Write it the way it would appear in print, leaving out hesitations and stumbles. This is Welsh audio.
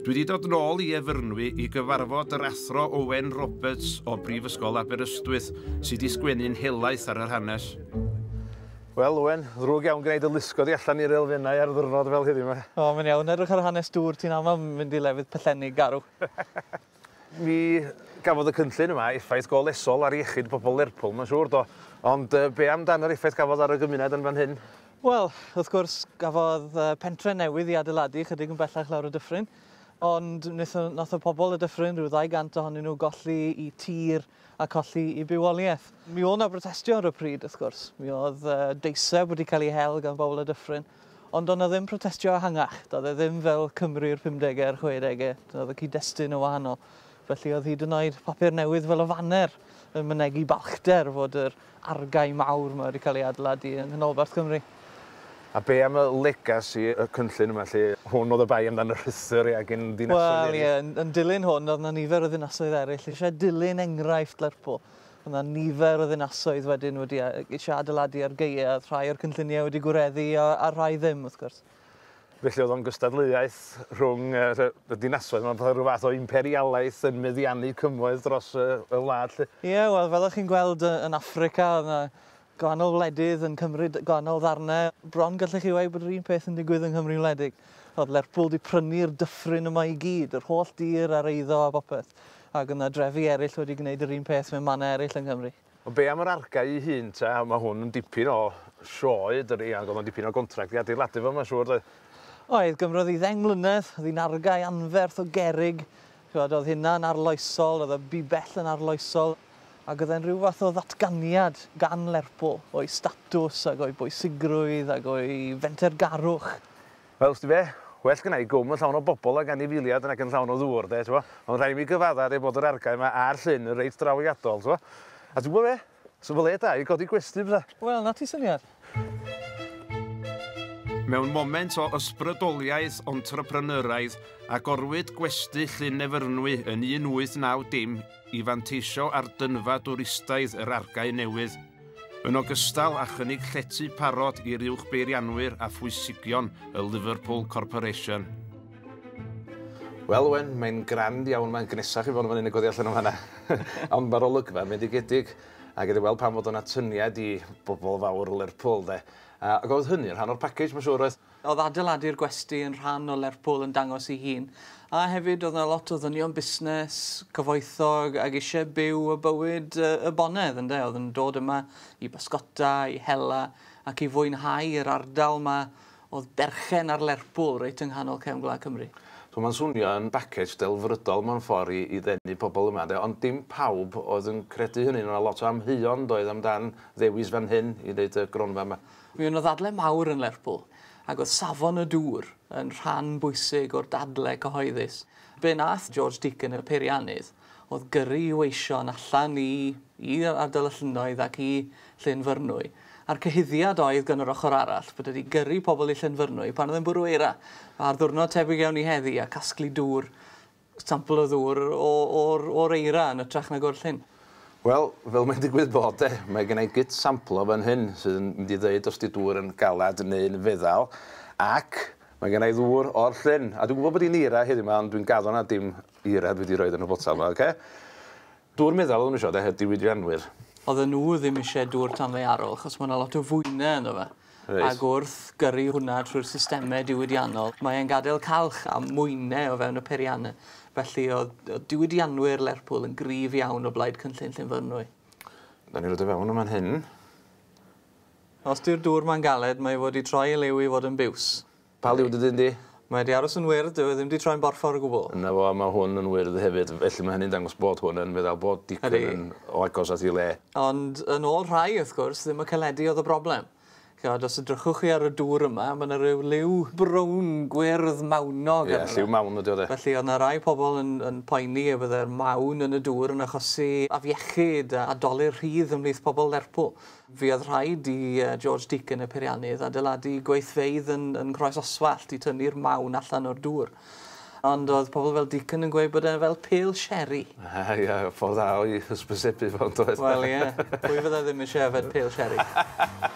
Dwi wedi dod nôl i Efyrnwy i gyfarfod yr athro Owen Roberts o Brifysgol Aberystwyth sydd wedi sgwennu'n helaeth ar yr hanes. Wel, Owen, ddrwg iawn gwneud y lusgo di allan i'r elfennau ar ddwrnod fel heddiw 'ma. O, mae'n iawn. Edrych ar hanes dŵr, ti'n aml mynd i lefydd pellennig garw. Mi gafodd y cynllun yma effaith go lesol ar iechyd pobl Lerpwl, mae'n siŵr do. Ond be amdan yr effaith gafodd ar y gymuned yn fan hyn? Wel, wrth gwrs, gafodd pentre newydd i adeiladu chydig yn bellach lawr y dyffryn, ond wnaethon, nath y pobl y dyffryn, rhyw 200 ohonyn nhw, golli i tir a colli i bywoliaeth. Mi oedd 'na brotestio ar y pryd, wrth gwrs. Mi oedd deiseb wedi cael ei hel gan bobl y dyffryn, ond doedd 'na ddim protestio ehangach. Doedd e ddim fel Cymru'r 50au a'r 60au. Doedd y cyd-destun yn wahanol. Felly oedd hyd yn oed papur newydd fel y Faner yn mynegi balchder fod yr argae mawr yma wedi cael ei adeiladu yng nghanolbarth Cymru. A be am y legacy y cynllun yma, lle hwn oedd y bai amdan y rhuthr ia, gyn dinasoedd Wel, ie, yn dilyn hwn, oedd 'na nifer o ddinasoedd eraill eisiau dilyn enghraifft Lerpwl. Oedd 'na nifer o ddinasoedd wedyn wedi eisiau adeiladu argaeau, oedd rhai o'r cynlluniau wedi gwireddu a rhai ddim, wrth gwrs. Felly oedd o'n gystadleuaeth rhwng y dinasoedd, mae'n fatha rhyw fath o imperialaeth yn meddiannu cymoedd dros y wlad, 'lly. Ie, wel, fel o'ch chi'n gweld yn Affrica, oedd 'na gwahanol wledydd yn cymryd gwahanol ddarnau. Bron gallech chi weud bod yr un peth yn digwydd yng Nghymru wledig. Oedd Lerpwl wedi prynu'r dyffryn yma i gyd, yr holl dir a'r eiddo a popeth. Ac yna drefi eraill wedi gwneud yr un peth mewn mannau eraill yng Nghymru. Ond be am yr argae ei hun ta? Mae hwn yn dipyn o sioe, dydi, ac oedd o'n dipyn o gontract i adeiladu fo, mae'n siŵr, doedd? Oedd, gymrodd hi 10 mlynedd, oedd hi'n argae anferth o gerrig. Ch'mod, oedd hynna'n arloesol, oedd y bibell yn arloesol, ac oedd e'n rhyw fath o ddatganiad gan Lerpwl o'i statws ac o'i bwysigrwydd ac o'i fentergarwch. Wel, wsti be? Well gynna i gwm yn llawn o bobl ag anifeiliad nag yn llawn o ddŵr, de, t'mo'? Ond rhaid i mi gyfadda de bod yr argae yma a'r llyn yn reit drawiadol, t'mo'? A ti'n gwybod be? So fe le da i godi gwesty, bysa? Wel, 'na ti syniad. Mewn moment o ysbrydoliaeth entrepreneuraidd, agorwyd gwesty Llyn Efyrnwy yn 1890 i fanteisio ar dynfa dwristaidd yr argae newydd, yn ogystal â chynnig llety parod i'r uwch beirianwyr a phwysigion y Liverpool Corporation. Wel, Owen, mae'n grand iawn, mae'n gnesach i fod yn fan hyn y godi allan o fanna. Ond mae'r olygfa yn fendigedig, ac iddi weld pam fod o'na tyniad i bobl fawr Lerpwl, de. Ac oedd hynny yn rhan o'r package, mae'n siŵr, oedd? Oedd adeiladu'r gwesty yn rhan o Lerpwl yn dangos ei hun. A hefyd oedd 'na lot o ddynion busnes cyfoethog ag eisiau byw y bywyd y bonedd, ynde? Oedd yn dod yma i bysgota, i hela ac i fwynhau yr ardal 'ma oedd berchen ar Lerpwl reit yng nghanol cefn gwlad Cymru. So mae'n swnio yn package delfrydol mewn ffordd i ddenu pobl yma, de? Ond dim pawb oedd yn credu hynny. Oedd 'na lot o amheuon doedd amdan ddewis fan hyn i wneud y gronfa yma. Mi oedd 'na ddadle mawr yn Lerpwl, ac oedd safon y dŵr yn rhan bwysig o'r dadle cyhoeddus. Be nath George Deacon, y peiriannydd, oedd gyrru i weision allan i ardal y llynnoedd ac i Llyn Fyrnwy. A'r cyhuddiad oedd gan yr ochr arall bod wedi gyrru pobl i Llyn Fyrnwy pan oedd e'n bwrw eira ar ddiwrnod tebyg iawn i heddi a casglu dŵr, sampl o ddŵr o'r eira yn hytrach nag o'r llyn. Wel, fel mae'n digwydd bod, de, mae gen i gyt samplo fan hyn sydd yn mynd i ddeud os 'di dŵr yn galad neu'n feddal, ac mae gen i ddŵr o'r llyn. A dwi'n gwybod bod hi'n eira heddiw 'ma, ond dwi'n gaddo na dim eira dwi wedi rhoi yn y botel yma, oce? Dŵr meddal oedden nhw eisiau, de, y diwydianwyr. Oedden nhw ddim eisiau dŵr tanddaearol, achos mae yna lot o fwynau ynddo fe. Ac wrth gyrru hwnna trwy'r systemau diwydiannol, mae'n gadael calch a mwynau o fewn y peiriannau. Felly oedd diwydianwyr Lerpwl yn gryf iawn o blaid cynllun Llyn Fyrnwy. Da ni roid o fewn yma'n hyn. Os di'r dŵr ma'n galed, mae fod i troi ei liw i fod yn biws. Pa liw dy dyn di? Mae wedi aros yn wyrdd, dyw e ddim wedi troi'n borffor o gwbl. Yna fo, mae hwn yn wyrdd hefyd, felly mae hynny'n dangos bod hwn yn feddwl bod digon yn o agos at ei le. Ond yn ôl rhai, wrth gwrs, ddim y caledu oedd y broblem. Ch'od, os edrychwch chi ar y dŵr yma, ma' 'na ryw liw brown gwyrdd mawnog arno fe. Ie, lliw mawn ydi o de. Felly o'dd 'na rai pobl yn poeni y bydde'r mawn yn y dŵr yn achosi afiechyd a dolur rhydd ymhlith pobl Lerpwl. Fuodd rhaid i George Deacon y peiriannydd adeiladu gweithfeydd yn Nghroes Oswallt i tynnu'r mawn allan o'r dŵr. Ond oedd pobl fel Deacon yn gweud bod e fel pêl sherry. Ah, ie, ffordd dda o'i hysbysebu fo, yndoedd? Wel, ie. Pwy fydde ddim eisiau yfed pêl sherry?